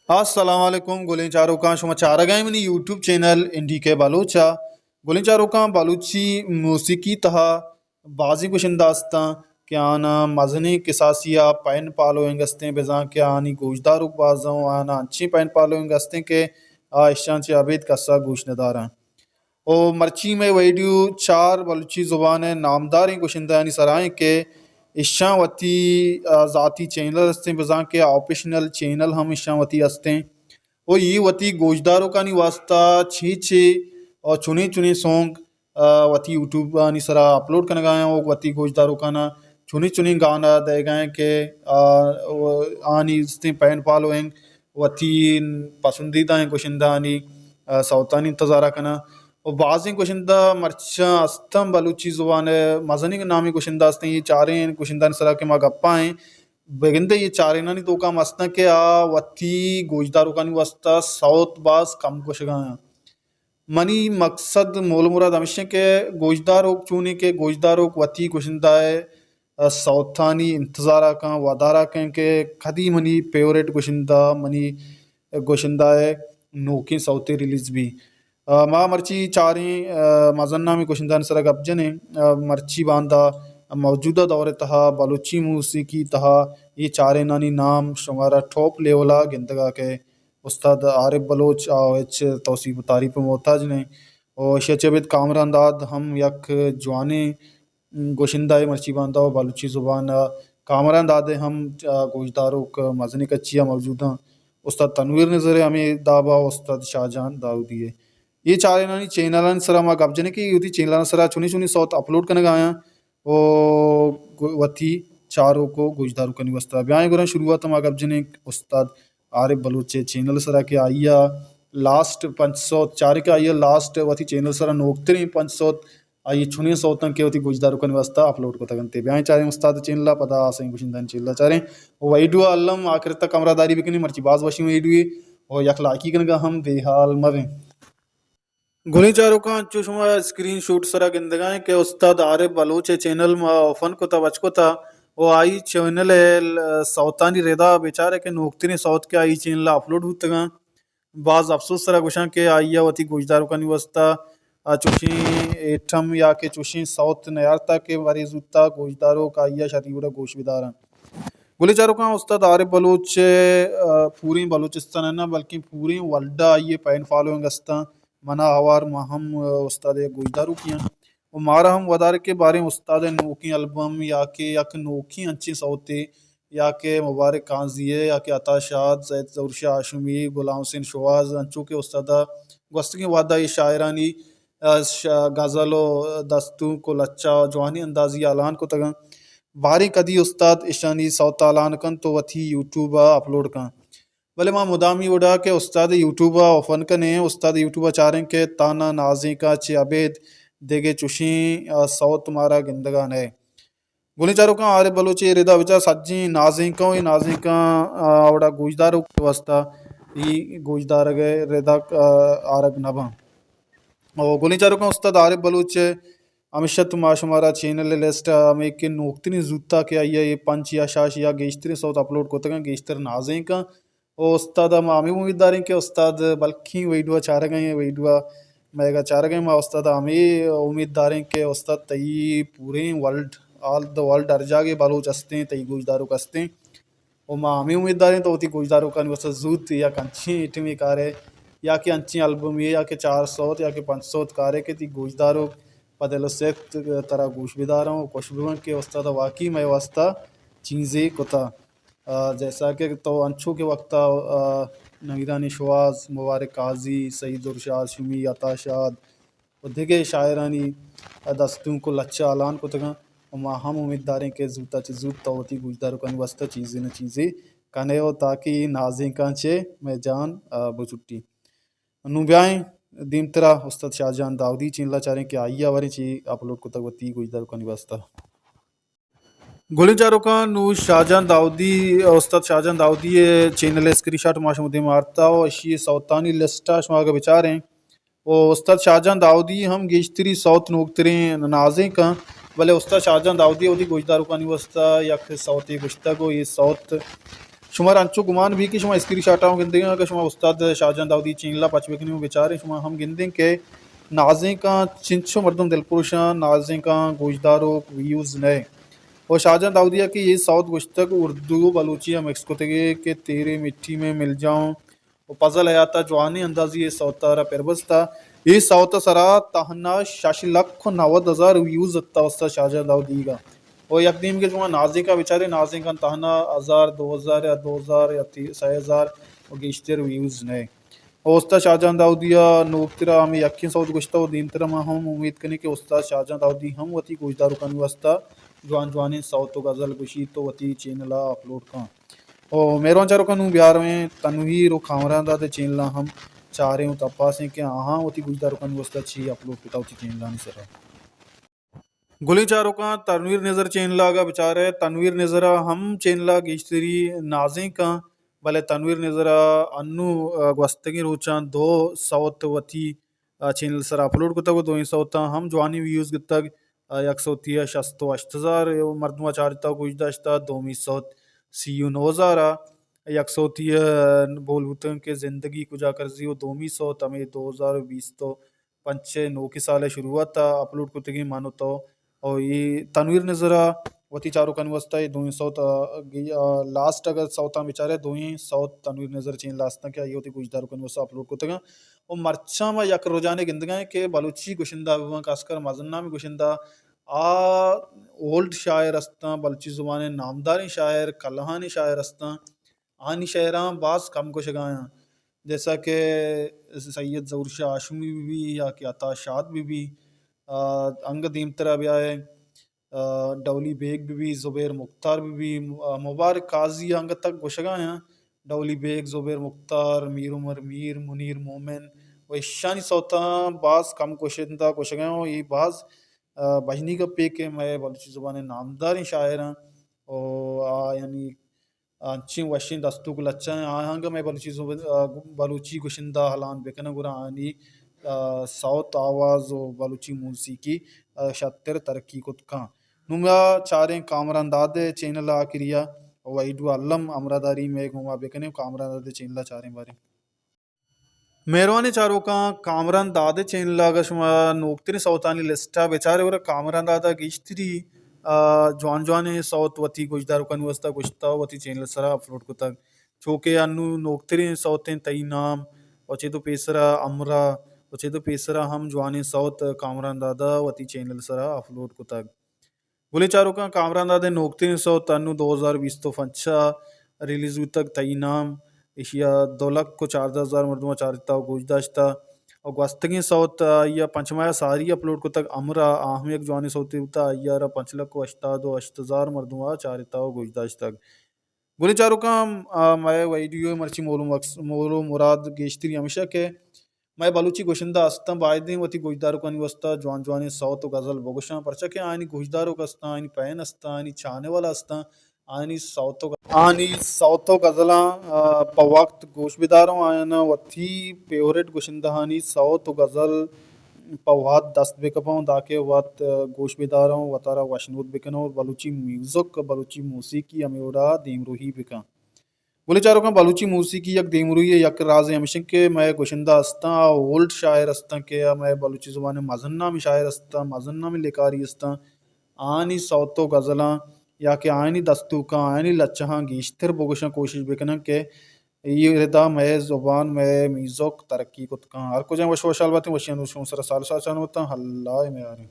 السلام علیکم گلیں چاروکاں، شما چارگ ءَ منی یوٹیوب چینل این ڈی کے بلوچ ءَ۔ گلیں چاروکاں، بلوچی موسیقی تہا بازیں گشندہ استاں کہ آناں مزنیں کساسی ءَ پین پالوئنگ استیں، بزاں کہ آنی گوشداروک باز اوں، آناں انچیں پین پالوئنگ استیں کہ آ اشاں چہ ابید کس ءَ گوش نداراں۔ او مرچی مئے ویڈیو چار بلوچی زبان ءِ نامداریں گشندہانی سرا ایں کہ اشاں وتی، آ، ذاتی چینل استیں، بزاں کہ آپریشنل چینل ہم اشاں وتی استیں۔ او اے وتی گوشداروکانی واسطہ چے چے او چنیں چنیں سونگ، آ، وتی یوٹیوب آنی سرا اپلوڈ کنگا ایں، او وتی گوشداروکانا چنیں چنیں گانا دئیگا ایں کہ، آ، او آنی استیں پین پالوئنگ وتی پسندیدہ ایں گشندہانی، آ، سوتانی انتظارا کناں۔ و بازیں گشندہ مرچاں استاں بلوچی زبان ءِ مزنیں نامی گشندہ استیں، اے چاریں گشندہانی سرا کہ ما گپا ایں، بگندے اے چارینانی توکا ہم استاں کہ آ وتی گوشداروکانی واسطہ سوت باز کم گوشگا ایں۔ منی مقصد مول مراد ہمیش ایں کہ گوشداروک چونیں کہ گوشداروک وتی گشندہ ءِ سوتانی انتظارا کن، ودارا کن کہ کدی منی فیوریٹ گشندہ، منی گشندہ ءِ نوکیں سوتے ریلیز بی۔ آ، ما مرچی چاریں، آ، مزن نامی گشندہانی سرا گپ جنیں۔ آ، مرچی باندا موجودہ دور ءِ تہا بلوچی موسیقی تہا اے چارینانی نام شمارا ٹاپ لیول ءَ گندگا کہ استاد عارف بلوچ آ ہچ توصیف و تعریف ءِ محتاج نہ ایں۔ و ایشی ءَ چہ ابید کامران داد ہم یک جوانیں گشندہ ءِ مرچی باندا و بلوچی زبان ءَ کامران داد ءِ ہم، آ، گوشداروک مزنیں کچی ءَ موجود ایں۔ استاد تنویر نظر ءِ ہمے داب ءَ، استاد شاہجان داؤدی ءِ۔ اے چارینانی چینلانی سرا ما گپ جنیں کہ اے وتی چینلانی سرا چنیں چنیں سوت اپلوڈ کنگا ایں و گو-، وتی چاروک و گوشداروکانی واسطہ۔ بیائیں گڑا شروعات ءَ ما گپ جنیں استاد عارف بلوچ ءِ چینل سرا کہ آئی ءَ لاسٹ پنچ سوت چاریں کہ آئی ءَ لاسٹ وتی چینل سرا نوکتریں پنچ سوت آئی ءِ چنیں سوتاں کہ وتی گوشداروکانی واسطہ اپلوڈ کتگ انت۔ بیائیں چاریں استاد ءِ چینل ءَ، پدا آسیں گشندہانی چینل ءَ چاریں۔ و ویڈیو ءَ الم آخر تک ہمراہ داری بکنیں، مرچی باز وشیں ویڈیوے و یک لائکی کنگا ہم بے حال مبیں۔ گلیں چاروکاں، انچو شما اسکرین شاٹ سرا گندگا ایں کہ استاد عارف بلوچ ءِ چینل ما اوپن کتا، بچ کتا، و آئی چینل ءِ ل-، سوتانی ردا بچارے کہ نوکتریں سوت کہ آئی چینل ءَ اپلوڈ بوتگاں۔ باز افسوس سرا گوشاں کہ آئی ءَ وتی گوشداروکانی واسطہ، آ، چوشیں ایٹم یا کہ چوشیں سوت نیارتا کہ برے زوتا گوشداروک آئی ءَ شری وڑا گوش بداراں۔ گلیں چاروکاں، استاد عارف بلوچ، آ، پوریں بلوچستان ءَ نہ بلکیں پوریں ورلڈ ءَ آئی ءِ پین فالوئنگ استاں۔ منا ہوار ما ہم، آ، استاد ءِ گوشداروکی آں۔ و مارا ہم ودار کہ باریں استاد ءِ نوکیں البم یا کہ یک نوکیں انچیں سوتے یا کہ مبارک قاضی ءِ یا کہ عطا شاد، سید ظہور شاہ ہاشمی، غلام حسین شوہاز، انچو کہ استاد ءَ گوستگیں وہد ءَ اے شاعرانی، آ، ش-، غزل و دستونک و لچہ جوانیں اندازی ءَ الان کتگ انت۔ باریں کدی استاد اشانی سوت ءَ الان کنت و وتی یوٹیوب ءَ اپلوڈ کنت۔ بلے ما مدامی وڑا کہ استاد یوٹیوب ءَ اوپن کنیں، استاد یوٹیوب ءَ چاریں کہ تانا نازینکاں چہ ابید دگہ چوشیں، آ، سوت مارا گندگا نئے۔ گلیں چاروکاں، عارف بلوچ ءِ ردا بچار سجیں نازینکاں و اے نازینکاں، آ، وڑا گوشداروک ءِ واسطہ اے گوشدارگ ءِ ردا، آ، آرگ نہ باں۔ او گلیں چاروکاں، استاد عارف بلوچ ءِ ہمیشہ تو ما شمارا چینل ءِ لسٹ ءَ ہمے کہ نوکتریں زوتا کہ آئی ءَ اے پنچ یا شش یا گیشتریں سوت اپلوڈ کتگاں، گیشتر نازینکاں۔ او استاد ءَ ما ہمے امیت داریں کہ استاد بلکیں ویڈیو ءَ چارگ ءَ ایں، ویڈیو ءَ مئیگا چارگ ءَ ایں، ما استاد ءَ ہمے امیت داریں کہ استاد تئی پوریں ورلڈ، آل دا ورلڈ ہر جاگے بلوچ ہستیں، تئی گوشداروک ہستیں۔ و ما ہمے امیت داریں تو وتی گوشداروکانی واسطہ زوت یک انچیں ایٹمے کارے یا کہ انچیں البمے یا کہ چار سوت یا کہ پنچ سوت کارے کہ تئی گوشداروک پہ دل و سیت ترا گوش بداراں و خوش بباں کہ استاد ءَ واقعی مئے واسطہ چیزے کتا۔ آ، جیسا کہ تو انچو کہ وقتا، آ، نمیرانی شواز، مبارک قاضی، سید ظہور شاہ ہاشمی، عطا شاد و دگہ شاعرانی دستونک و لچہ الان کتگاں و ما ہم امیت داریں کہ زوتا چہ زوت تو وتی گوشداروکانی واسطہ چیزے نہ چیزے کنے و تاکہ اے نازینکاں چہ مئے جان، آ، بچٹی۔ نوں بیائیں دیمترا استاد شاہ جان داودی چینل ءَ چاریں کہ آئی ءَ وریں چی اپلوڈ کتگ وتی گوشداروکانی واسطہ۔ گلیں چاروکاں، نوں شاہ جان داودی، استاد شاہ جان داودی ءِ چینل ءِ اسکرین شاٹ ما شمئے دیم ءَ آرتا و اشی ءِ سوتانی لسٹ ءَ شما اگہ بچاریں و استاد شاہ جان داودی ہم گیشتری سوت نوکتریں نازینکاں، بلے استاد شاہ جان داودی ءَ وتی گوشداروکانی واسطہ یک سوتے گوشتگ و اے سوت شمارا انچو گمان بی کہ شما اسکرین شاٹ ءَ گندگا، اگاں شما استاد شاہجان داؤدی چینل ءَ پچ بکنیں و بچاریں، شما ہم گندیں کہ نازینکاں چنچو مردم دلپروشاں، نازینکاں گوشداروک ویوز نئے۔ و شاہجان داؤدی ءَ کہ اے سوت گوشتگ، اردو و بلوچی ءَ مکس کتگے کہ تیرے مٹی میں مل جاؤں و فضل حیات ءَ جوانیں اندازی اے سوت ءَ را پر بستا۔ اے سوت ءِ سرا تہنا شش لکھ و نود ہزار ویوز اتکا استاد شاہجان داؤدی ءَ۔ و یک دیمگے شما نازینکاں بچارے، نازینکاں تہنا ہزار، دو ہزار یا دو ہزار یا تی-، سئے ہزار و گیشتر ویوز نئے۔ و استاد شاہجان داؤدی ءَ نوکترا ہمے یکیں سوت گوشتہ و دیمترا ما ہم امیت کنیں کہ استاد شاہجان داؤدی ہم وتی گوشداروکانی واسطہ جوان جوانیں سوت و غزل گوشیت و وتی چینل ءَ اپلوڈ کن۔ و مہروان چاروکاں، نوں بیا رویں تنویر و کامران داد ءِ چینل ءَ ہم چاریں و تپاسیں کہ آہاں وتی گوشداروکانی واسطہ چی اپلوڈ کتا وتی چینلانی سرا۔ گلیں چاروکاں، تنویر نظر چینل ءَ اگاں بچارئے، تنویر نظر ءَ ہم چینل ءَ گیشتری نازینکاں، بلے تنویر نظر ءَ انوں، آ، گوستگیں روچاں دو سوت وتی، آ، چینل سرا اپلوڈ کتگ و دوئیں سوتاں ہم جوانیں ویوز گتگ۔ آ، یک سوتی ءَ شست و ہشت ہزار مردم ءَ چارتا و گوش داشتا، دومی سوت سی و نو ہزار ءَ، یک سوتی ءَ بول بوتگ کہ زندگی کجا کرزی و دومی سوت ہمے دو ہزار و بیست و پنچ ءِ نوکیں سال ءِ شروعات ءَ اپلوڈ کتگیں من و تو۔ او اے تنویر نظر ءَ وتی چاروکانی واسطہ اے دوئیں سوت، آ، گی-، آ، لاسٹ اگر سوتاں بچارے، دوئیں سوت تنویر نظر چینل ءَ استاں کہ آئی ءَ وتی گوشداروکانی واسطہ اپلوڈ کتگاں۔ و مرچاں ما یک رجحانے گندگاں کہ بلوچی گشندہ بہ باں، خاص کر مزن نامی گشندہ، آ اولڈ شاعر استاں، بلوچی زبان ءِ نامداریں شاعر، کلہانی شاعر استاں، آنی شعراں باز کم گوشگایاں، جیسا کہ سید ظہور شاہ ہاشمی بہ بی یا کہ عطا شاد بہ بی، آ، انگہ دیمترا بیائے، آ، ڈولی بیگ بہ بی، زبیر مختار بہ بی، آ، مبارک قاضی انگت تک گوشگایاں۔ ڈولی بیگ، زبیر مختار، میر عمر میر، منیر مومن و ایشانی سوتاں باز کم گوشندہ گوشگایاں و اے باز، آ، بژنی گپے کہ مئے بلوچی زبان ءِ نامداریں شاعراں و آ یعنی انچیں وشیں دستوک لچہ ایں، آہاں اگاں مئے بلوچی زبان، آ، بلوچی گشندہ ہلان بکناں، گڑا آنی، آ، سوت آواز و بلوچی موسیقی، آ، شتر ترقی کت کن۔ نوں ما چاریں کامران داد ءِ چینل ءِ آخری ءَ ویڈیو الم ہمراہ داری مئے گوما بکنیں، کامران داد ءِ چینل ءَ چاریں باریں۔ مہروانیں چاروکاں، کامران داد ءِ چینل ءَ اگاں شما نوکتریں سوتانی لسٹ ءَ بچارے، گڑا کامران داد ءَ گیشتری، آ، جوان جوانیں سوت وتی گوشداروکانی واسطہ گوشتہ و وتی چینل ءِ سرا اپلوڈ کتگ۔ چو کہ انوں نوکتریں سوتیں تئی نام و چد و پیسرا ہمراہ و چد و پیسرا ہم جوانیں سوت کامران داد ءَ وتی چینل ءِ سرا اپلوڈ کتگ۔ گلیں چاروکاں، کامران داد ءِ نوکتریں سوت انوں دو ہزار بیست و پنچ ءَ ریلیز بوتگ، تئی نام۔ ایشی ءَ دو لکھ و چاردہ ہزار مردم ءَ چارتا و گوش داشتا و گوستگیں سوت آئی ءَ پنچ ماہ ءَ ساری اپلوڈ کتگ، امر ءَ آ ہم یک جوانیں سوتے بوتگ، آئی ءَ را پنچ لکھ و ہشتاد و ہشت ہزار مردم ءَ چارتا و گوش داشتگ۔ گلیں چاروکاں، آ، مئے ویڈیو ءِ مرچی مول و مقص-، مول و مراد گیشتری ہمیش اِنت کہ مئے بلوچی گشندہ استاں، بایدیں وتی گوشداروکانی واسطہ جوان جوانیں سوت و غزل بگوشاں، پرچا کہ آیانی گوشداروک استاں، آیانی پین استاں، آیانی چانہ والا استاں، آیانی سوت و، آیانی سوت و غزلاں، آ، پہ وقت گوش بداراں، آیانا وتی فیورٹ گشندہانی سوت و غزل پہ وھد دست بہ کپاں، دانکہ وت گوش بداراں، وتارا وشنود بکناں اور بلوچی میوزک، بلوچی موسیقی ہمے وڑا دیمروئی بکن۔ گلیں چاروکاں، بلوچی موسیقی یک دیمروئی ءِ یک رازے ہمیش اِنت کہ مئے گشندہ استاں، آ اولڈ شاعر استاں کہ آ مئے بلوچی زبان ءِ مزن نامیں شاعر استاں، مزن نامیں لیکاری استاں، آیانی سوت و غزلاں یا کہ آیانی دستوکاں، آیانی لچہاں گیشتر بگوشاں، کوشش بکناں کہ اے ردا مئے زبان، مئے میوزک ترقی کت کن۔ ہر کجام وش وشحال باتیں، وشیانی شمئے سرا سال سال چان باتاں۔ اللہ ءِ میاریں۔